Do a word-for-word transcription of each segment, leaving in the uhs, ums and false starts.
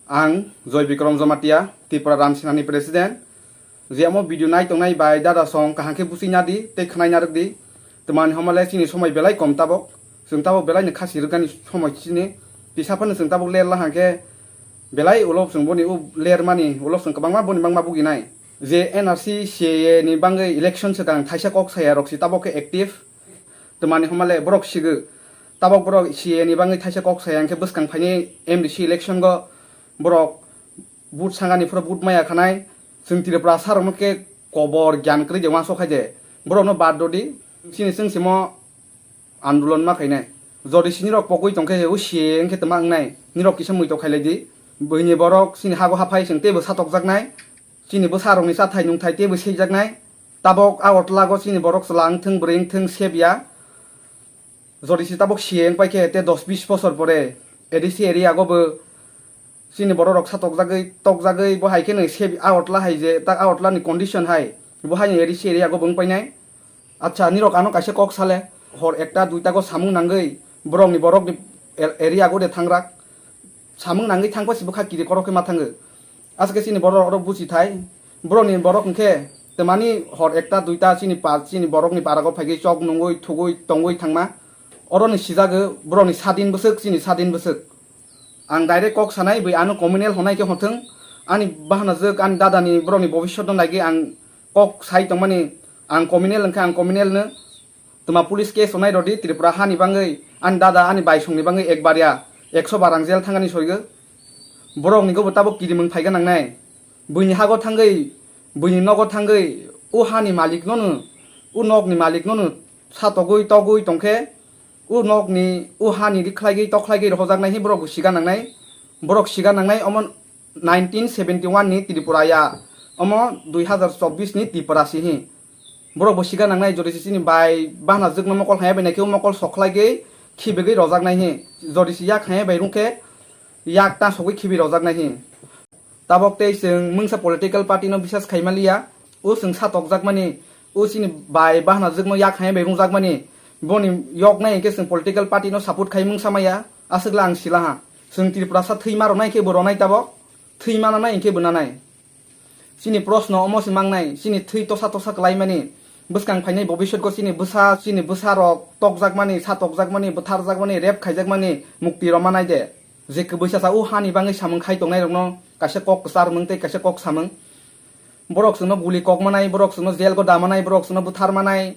Ang Joy Bikram Jamatia, Tripura Ram Senani President. Je amo video nai tongnai bai dada song kaham khe busi nadi tei khwnai narwk di. Twmani homa le chini somoi belai kom tabok. Chwng tabok belai ni khasi rwgani somoi chini. Tisa phano chwng tabok ler lahang khe belai ulo chwng boni u ler mani ulo chwng kwbangma boni bangma buginai. Je N R C C A A ni bangwi election swkang thaisa kok saya rok si tabok khe active. Twmani homa le borok sigw. Tabok borok C A A ni bangwi thaisa kok saya hwnkhe bwskang phaini M D C election go borok vote sangani phoro vote maya khanai. Chwng Tripura sarokno khe kobor gyan kwrwi de uansuk khai de. Borokno bad rwdi. Chini chwng simo andolon ma khainai. Jodi si nirok pogwi tongkhe o C A A wngkhe twma wngnai. Nirok kisa muitok khailai di. Buini borok chini hago haphai chwng teibo satokjaknai. Chini bwsarokni chathai nungthai teibo seijaknai. Tabok Agartala go chini borok chwla wngthwng bwrwi wngthwng sebya. Jodi si tabok C A A wngpai khe te dos bis bosor pore A D C area go bo chini borok rok satokjagwi tokjagwi bo hai kheno se Agartala hai je tak Agartala ni condition hai bo hai ni A D C area go bo wngpai nai. Acha nirok ano kaisa kok sale hor ekta duita go samung nangwi borok ni borok ni er-, area go de thangrak samung nangwi thangpa si bwkha kiri korok khe ma thango. Aswk khe chini borok rok buchi thai borok ni borok hwnkhe twmani hor ekta duita chini pa chini borok ni para go phaigwi chok nungwi thugwi tongwi thangma oro ni sijago borok ni sadin bwswk chini sadin bwswk. Ang direct kok sanai bui ano communal honai khe hothwng ani bahana jwk ani dada ni borok ni bobiswt no naigwi ang kok sai tongmani ang communal wngkha ang communal no twma police case onai rodi Tripura hani bangwi ani dada ani baisong ni bangwi ek barya ekso barang jail thangani soigo borok ni gobo tabok kirimwng phaiga nangnai buini hago thangwi buini nogo thangwi o hani malik nono o nok ni malik nono satogwi togwi tongkhe o nok ni o hani ri khlaigwi tokhlaigwi rohojaknai hi borok bo siga nangnai borok siga nangnai omo nineteen seventy one ni Tripura ya omo dui hazar chobbish ni Tripura si hi borok bo siga nangnai jodi si chini bai bahna jwkno mokol haya bai naikhe o mokol soklai gwi khibigwi rojaknai hi jodi si yak haya bai rungkhe yak ta sogwi khibi rojaknai hi. Tabok tei chwng mungsa political party no bisas khaima liya, o chwng satokjakmani, o chini bai bahna jwkno yak hai bai rungjakmani, boni yoknai hinkhe chwng political party no support khai mungsa maya, aswkla ang silaha. Chwng Tripurasa thwima rwnai khe bo rwnai tabok, thwima nanai hinkhe bo nanai. Chini proshno omo se mangnai, chini thwi tosa tosa kwlaimani, bwskang phainai bobiswtgo chini bwsa, chini bwsarok tokjakmani, satokjakmani, bwtharjakmani, rape khaijakmani mukti rwmanai de. Je kwbwi chasa o hani bangwi samung khai tongnairokno kaisa kok kwcharmung tei kaisa kok samung. Borok chwngno guli kok manai, borok chwngno jail go da manai, borok chwngno bwthar manai.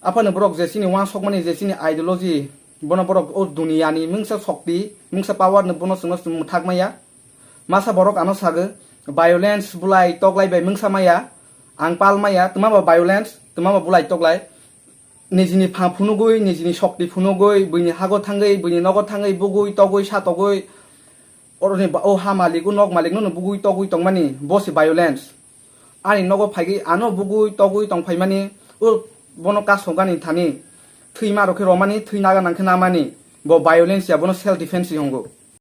Aphano borok je chini uansukmani, je chini ideology, bono borok o duniyani mungsa shokti, mungsa power no bono chwngno chwng mwthak maya. Masa borok ano sago, violence bulai toklai bai mungsa maya, ang pal maya, twma ba violence, twma ba bulai toklai. Nijini pha phunugwi, nijini shokti phunugwi, buini hago thangwi, buini nogo thangwi, bugwi, togwi, satogwi, oroni ba-, o ha malik, o nok malik no bugwi, togwi tongmani, bo se violence. Ani nogo phaigwi ano bugwi, togwi tongphaimani, o bono kasongani thani, thwima rokhe romani, thwi naga nangkhe namani, bo violence ya, bono self defense se hongo.